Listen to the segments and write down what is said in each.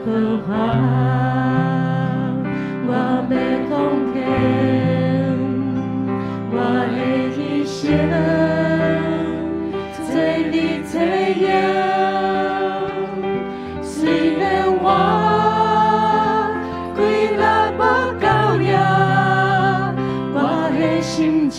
和華，我欲奉獻我的一生，做你冊用。雖然我氣力無夠呀，我的心志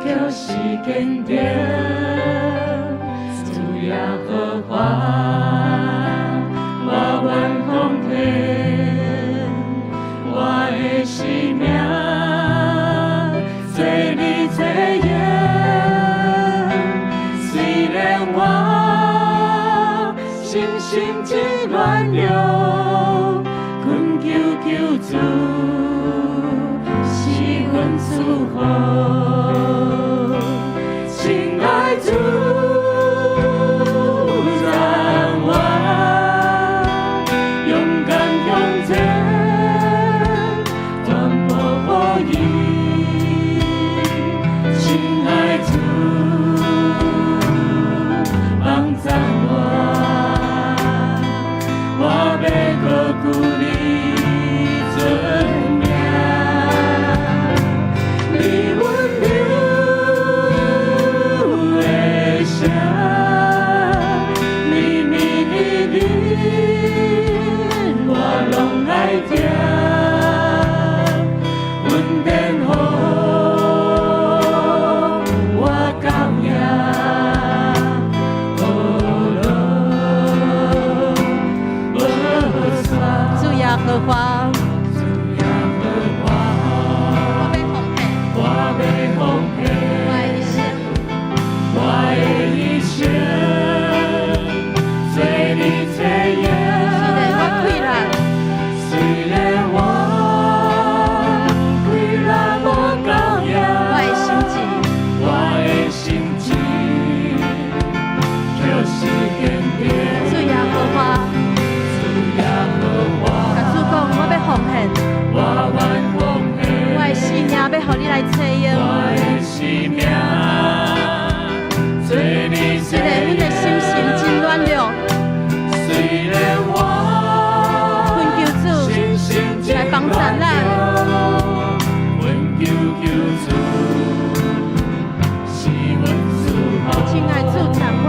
卻是堅定。主耶和華，我願奉獻我的生命，做你冊用。雖然我心心志軟弱，懇求救主賜阮賜福。親愛主，讚我勇敢向前，傳播福音。親愛主，幫贊我，我欲閣久你尊名。你溫柔的聲，綿綿裡裡，我攏愛聽。恩典予我夠贏，何樂無煞。主耶和華，主耶和華，我欲奉獻我欲奉獻我的一生，我的一生，做你冊用。雖然我氣力，雖然我氣力無夠呀，我的心志，我的心志卻是堅定。主耶和華，主耶和華，共主講，我欲奉獻我願奉獻我的生命，欲予你來冊用。我的生命，做你雖然阮的心情真軟弱，雖然我懇求主心心來幫贊咱。懇求救主賜阮賜福。親愛主讚我，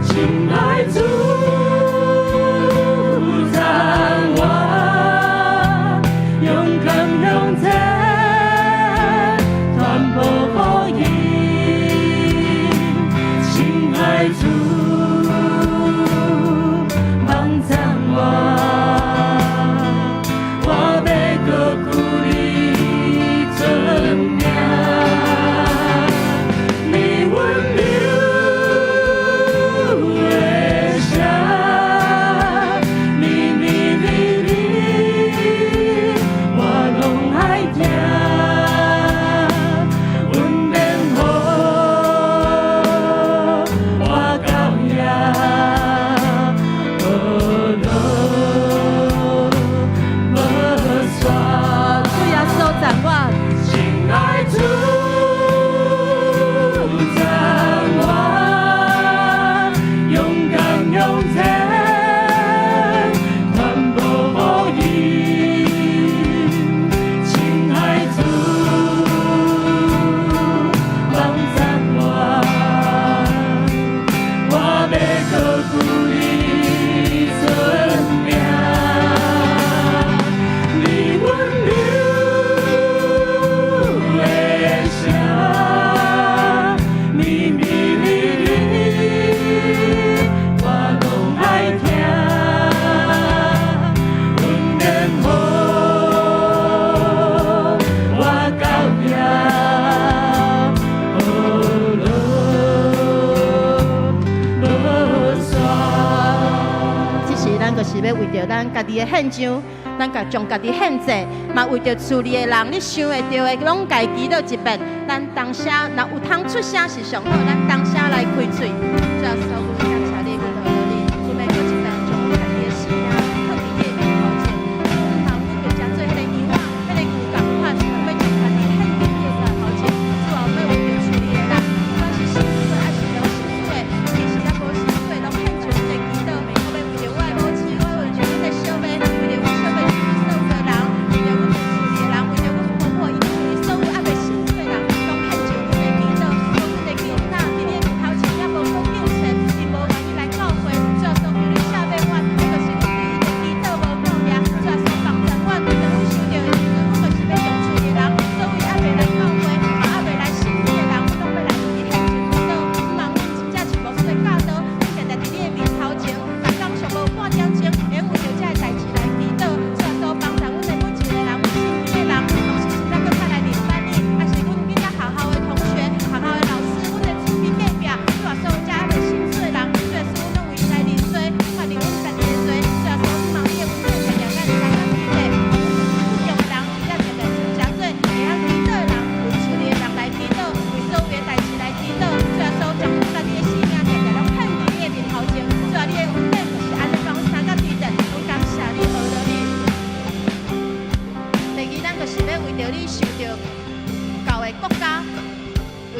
親愛主讚我，勇敢向前，傳播福音。親愛主幫贊我，我欲閣久你尊名。你溫柔的聲，綿綿裡裡，我攏愛聽。恩典予我夠贏，何樂無煞。主耶穌讚我，親愛主讚我，勇敢向前，傳播福音。親愛主幫贊我，我欲閣久你尊名。你溫柔的聲，綿綿裡裡，我攏愛聽。恩典予我夠贏，何樂無煞。這時咱就是欲為著咱家己的獻上，咱共將家己獻祭，嘛為著厝裡的人，你想會著的，攏共祈禱一遍。咱同聲，若有通出聲是上好，咱同聲來開喙。主耶穌，阮感謝你，阮阿羅你，阮欲閣一遍將阮家己的生命囥佇你的面頭前。阮通阮就誠做彼个羊仔，彼个牛仝款，欲將家己獻佇你的面頭前。主啊，欲為著厝裡的人，不管是信主的，抑是無信主的，其實猶無信主的，攏獻上這個祈禱。我欲為著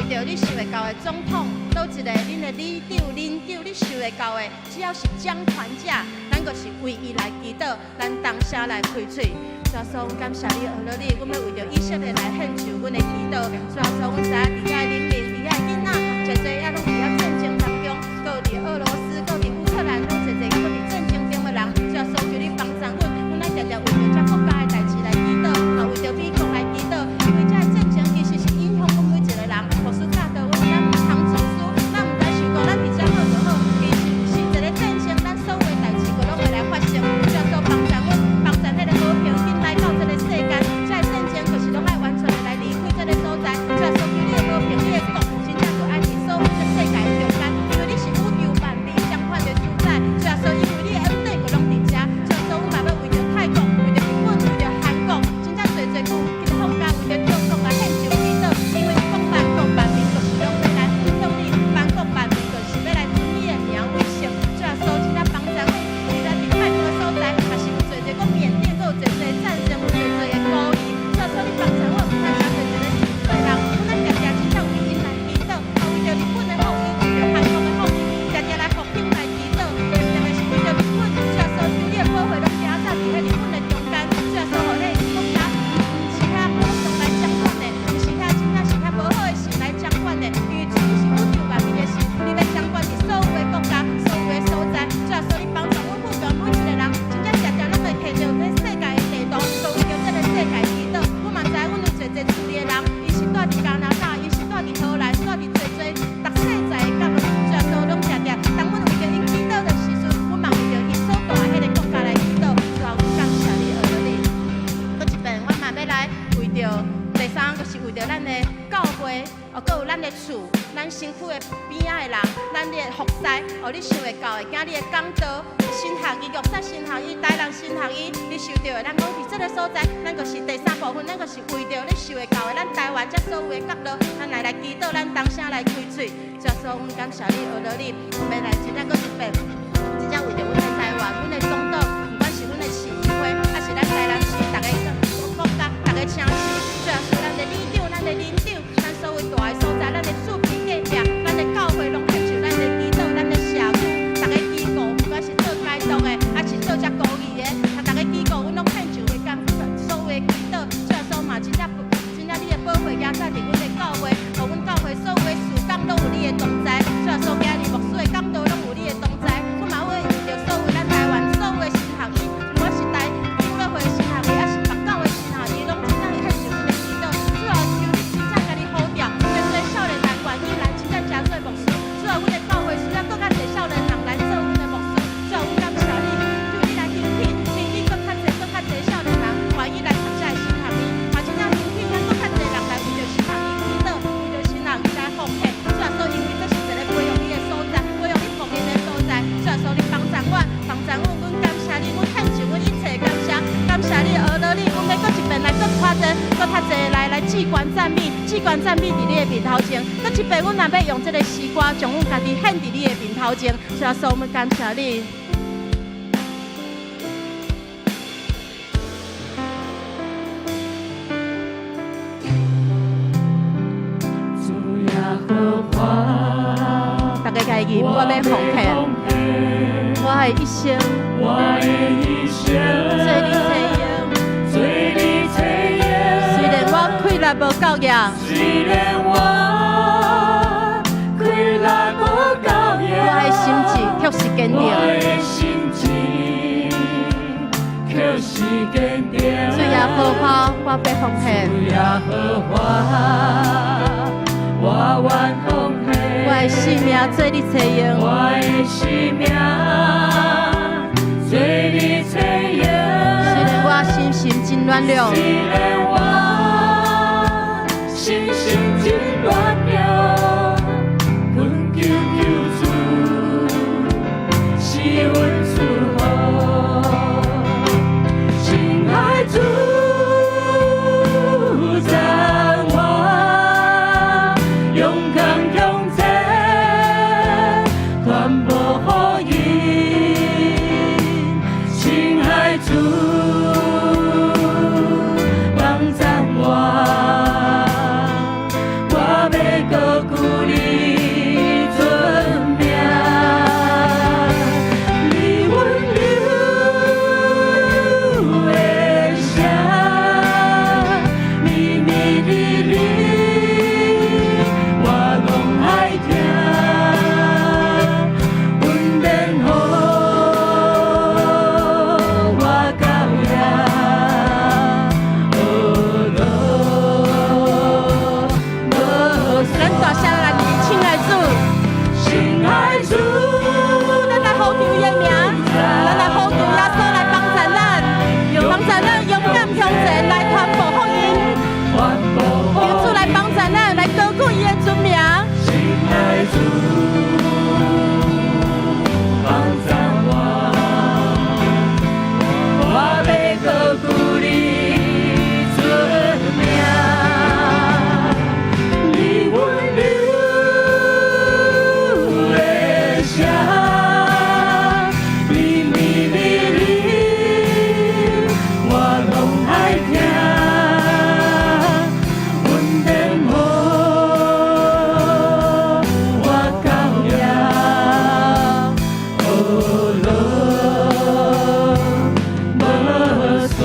著你想會到的總統，佗一个恁的里長、鄰長，你想會到的，只要是掌權者，咱就是為伊來祈禱，咱同聲來開喙。主耶穌，阮感謝你，阿羅你，阮欲為著以色列來獻上阮的祈禱。主耶穌，阮知影佇遐人民，佇遐囡仔，濟濟也攏佇遐戰爭當中，閣有佇俄羅斯，閣佇烏克蘭，攏濟濟閣佇戰爭中的人。主耶穌，求你幫助阮，阮愛定定為著這國家的代誌來祈禱，嘛為著美國來祈禱，因為這個戰爭其實是影響阮每一個人。牧師教導阮，咱毋通自私，咱毋知想講咱佇遮好就好，其實是一個戰爭，咱所有的代誌閣攏會來發生。主耶穌幫助阮，幫助彼個和平緊來到這個世間，這個戰爭就是攏愛完全的來離開這個所在。主耶穌求你的和平，你的國，真正就愛佇所有這世界的中間，因為你是宇宙萬民掌權的主宰。主耶穌因為你的恩典閣攏佇遮，主耶穌阮嘛欲為著泰國、為著日本、為著韓國，真正濟濟國國家為著中國來獻上祈禱，因為你講萬國萬民就是攏欲來仰向你，萬國萬民就是欲來尊你的名為聖。主耶穌真正幫助阮，佇咱佇泰國的所在，也是有濟濟閣緬甸，閣有濟濟戰爭，有濟濟的孤兒。主耶穌你幫助阮，毋通遮濟濟的自私的人，阮咱定定真正為𪜶來祈禱，嘛為著日本的復興，為著韓國的復興，定定來復興來祈禱，特別是為著日本，主耶穌求你的保護攏行走佇彼日本的中間，主耶穌予彼個國家毋是遐偶像來掌權的，毋是遐真正是遐無好的神來掌權的，因為主你是宇宙萬民的神，你欲掌權佇所有的國家、所有的所在，主耶穌你幫助阮父權每一個人，真正定定攏會提著這世界的地圖，都為著這個世界祈禱。阮嘛知阮有濟濟厝裡的人，伊是住佇加拿大，伊是住佇荷蘭，住佇濟濟逐世界的角落，主耶穌攏定定，當阮為著𪜶祈禱的時陣，阮嘛為著𪜶所住的彼個國家來祈禱。主啊，阮感謝你，阿羅你。閣一遍，阮嘛欲來為著第三個，就是為著咱的教會，哦，閣有咱的厝，咱身軀的邊仔的人，咱的服侍，哦，你想會到的，今日的講道，神學院、玉山神學院、台南神學院，你受著的，咱講佇這個所在，咱就是第三部分，咱就是為著你想會到的，咱台灣這所有的角落，咱來祈禱，咱同聲來開喙，主耶穌，阮感謝你，阿羅你，阮欲來真正閣一遍，真正為著阮的台灣，阮的總島，毋管是阮的市議會，抑是咱台南市逐个國家、逐个城市，主耶穌，咱的里長、咱的鄰長，咱所有大的所在，咱的厝邊隔壁，咱的教會攏獻上咱的祈禱，咱的社區，逐个機構，毋管是做街道的，抑是做遮公益的，啊，逐个機構，阮攏獻上的感所有的祈禱，主耶穌嘛真正真正你的保護行走佇阮的教會，予阮教會所有的事工攏有你的同在，主耶穌今日牧師的講道攏有你的同在，阮嘛會為著所有咱台灣所有的神學院，毋管是台長老會的神學院，抑是北教的神學院，攏真正獻上阮的祈禱。主啊，求你真正共你呼召，濟濟少年人願意來真正成做牧師。主啊，阮的教會需要閣較濟少年人來做阮的牧師。主啊，阮感謝你，求你來興起，興起閣較濟、閣較濟少年人願意來讀這個神學院，嘛真正興起咱閣較濟人來為著神學院祈禱，為著神學院來奉獻。主耶穌，因為這是一個培育你的所在，培育你僕人的所在。主耶穌，你幫助我，幫助阮，阮感謝你，阮獻上阮一切感謝，感謝你，阿羅你，阮欲閣一遍來閣較濟、閣較濟來至懸讚美，至懸讚美佇你的面頭前。閣一遍，阮若欲用這個詩歌，將阮家己獻佇你的面頭前。主耶穌，阮感謝你。主耶和華，逐家共吟，我欲奉獻，我的一生，我的一生，做你冊用。做你冊用。雖然我氣力無夠額，雖然我氣力無夠額，我的心志卻是堅我定。的心志卻是堅定。主耶和華，我欲奉獻，主耶和華，我願奉獻。我的性命做你冊用。我的性命做你冊用。雖然我心心真軟弱，雖然我心心真軟弱，懇求救主賜阮祝福，親愛主讚我，勇敢向前，傳播福音，親愛主幫贊我，欲高舉你尊名。你溫柔的聲，绵綿裡裡，我攏愛聽。恩典予我到遐，學無咱大聲來親愛主，親愛主，咱來呼求伊的名，咱來呼求耶穌來幫助咱，幫助咱勇敢向前來傳播福音。求主來幫助咱，來高舉伊的尊名。親愛主，幫助我，我欲高舉你尊名。你溫柔的聲，綿綿裡裡，我攏愛聽。恩典予我到遐，學無散。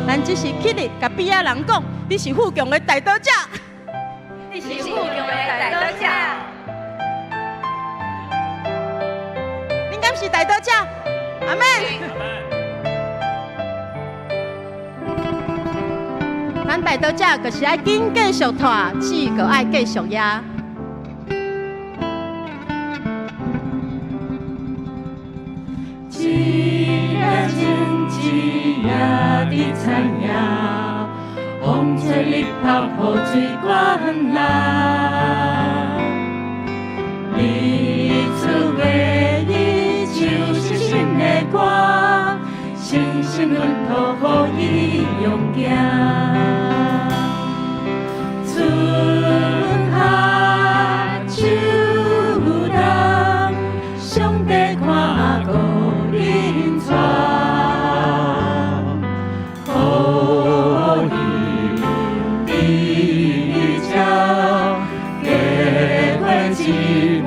咱只是起立，共邊仔人講，你是富強的代禱者。你是富強的代禱者。恁敢是代禱者？阿們。咱代禱者就是愛緊繼續拖，志閣愛繼續壓。一粒種子也佇田野，風吹日曝雨水灌來。日出月伊唱新新的歌，星星轮土予伊勇行。春夏秋冬，上帝看顧恁帶，予伊伫這過過一滿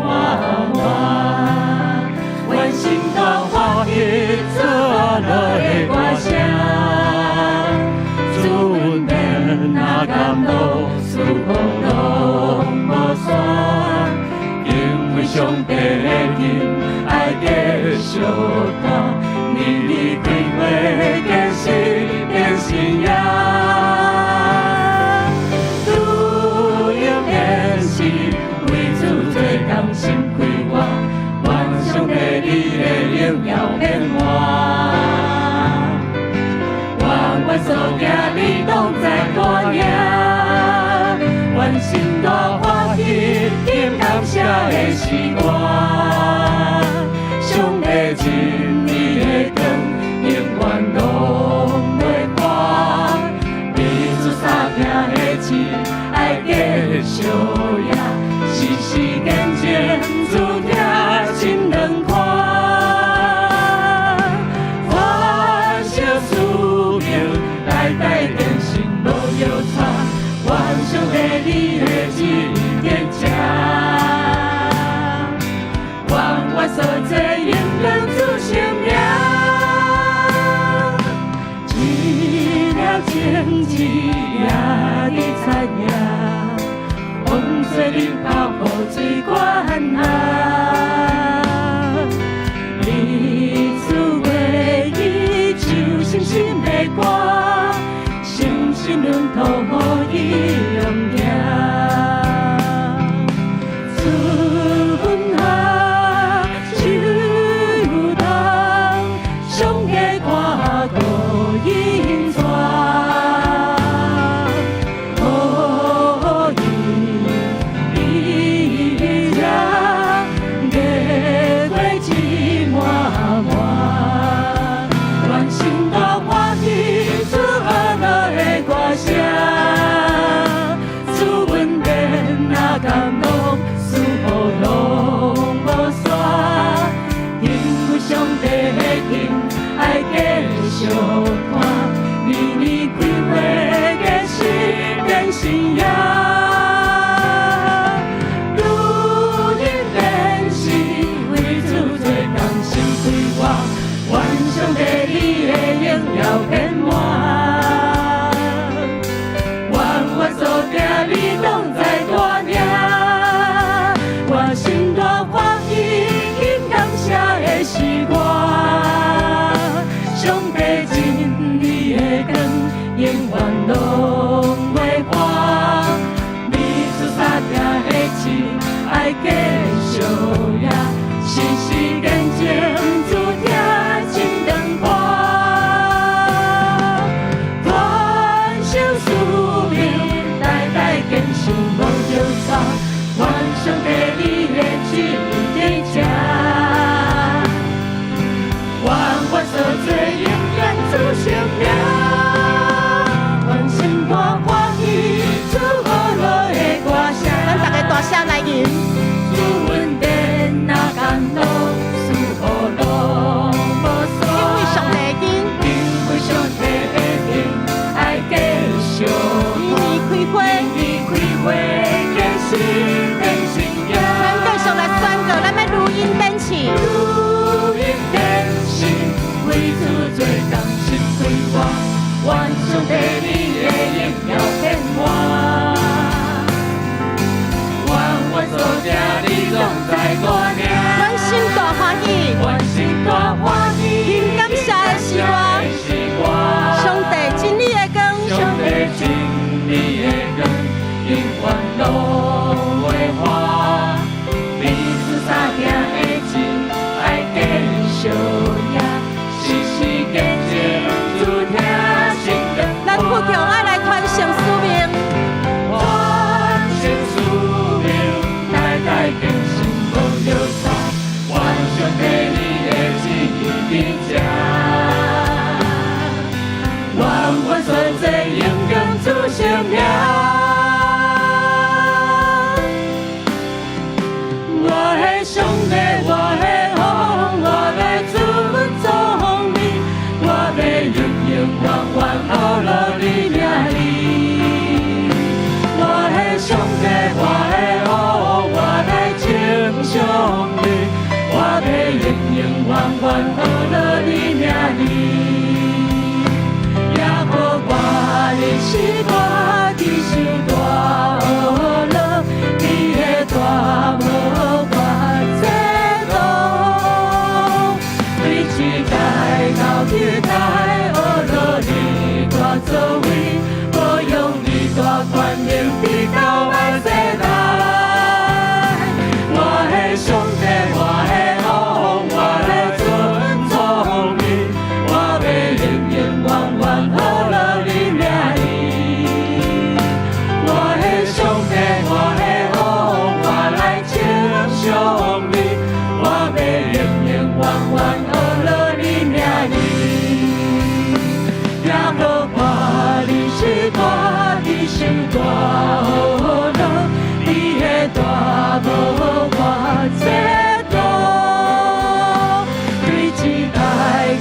滿，願心大歡喜主阿樂的歌聲，主恩典若甘露，賜福攏無散，敬畏上帝的人愛繼續看，年年開花結實變新芽。主永遠是為主做工心快活，願上帝你的榮耀變換。願我所行你攏知帶領，願心大歡喜，聽感謝的詩歌。上帝真理的光，永遠攏袂破。彼此相拼的志，愛繼續贏，時時見證主疼真兩看。傳承使命，代代傳承無搖掣，願上帝你的旨意佇這。願我所做榮耀主聖名。一粒種子也佇田野，風吹日曝雨水灌來。日出月伊唱星星的歌，星星輪土予伊勇行。春夏秋冬，上帝看顧𪜶帶，予伊伫這過過一滿滿，願心大歡喜主阿樂的歌聲，如鷹展翅，為主做工心快活，願上帝你的榮耀遍滿。願我所定你攏知帶領，我心大歡喜，吟感謝的詩歌。上帝真理的光，永遠攏袂破。彼此相疼的情，愛繼續也，時時見證主疼真長闊。傳承使命，代代堅信無著錯。願上帝你的旨意佇這，願我所做永遠主聖名。願心大歡喜，主和樂的歌聲。咱大家大聲來吟。主恩典若甘露，賜予攏無煞。因為上帝的恩，因為上帝的恩，愛繼續。年年開花，年年開花，結實變新芽。咱繼續來宣告，咱欲如鷹展翅。如鷹展翅，為主做工心快活，願上帝你的榮耀遍滿。願我所定你攏知帶領。阮心大歡喜，願心大歡喜，吟感謝的詩歌。詩歌。上帝真理的光，上帝真理的光，永遠攏袂破。彼此相疼的情，愛繼續也，時時見證主疼心長。咱富強愛來傳承使命，傳承使命，代代堅信無著錯。願上帝你的旨意佇這，願我所做永遠主聖名。我的上帝，我的王，我來尊崇你，我欲永永遠遠學樂你名字。我的上帝，我的王，我來稱頌你，我欲永永遠遠學樂你名字。耶和華你是大的是大學樂，你的大無法這度，對一代到一代學樂你大作為，保養你大權能直到萬世代。我的上帝，我的王，我來尊崇你，我欲永永遠遠學樂你名字。我的上帝，我的王，我來稱頌你，我欲永永遠遠學樂你名字。耶和華你是大的是大學樂，你的大無法這度，對一代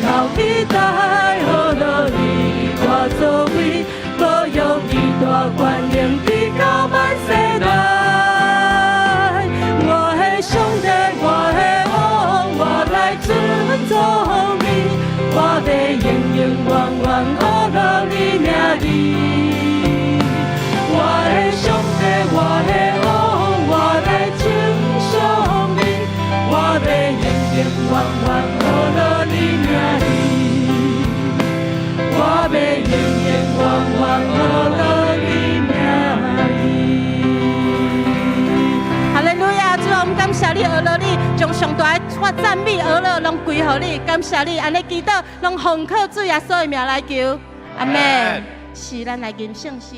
到一代學樂你大作為，保養你大權能直到萬世代。我的上帝，我的王，我來尊崇你，我欲永永遠遠學樂你名字。我的上帝，我的王，我來稱頌你，我欲永永遠遠學樂你名字。我欲永永遠遠學樂你名字。哈利路亞！主啊，我們感謝你，阿樂你，將上大的讚美阿樂攏歸予你，感謝你，按呢祈禱，攏奉靠主耶穌的名來求，阿們。是，咱來吟聖詩。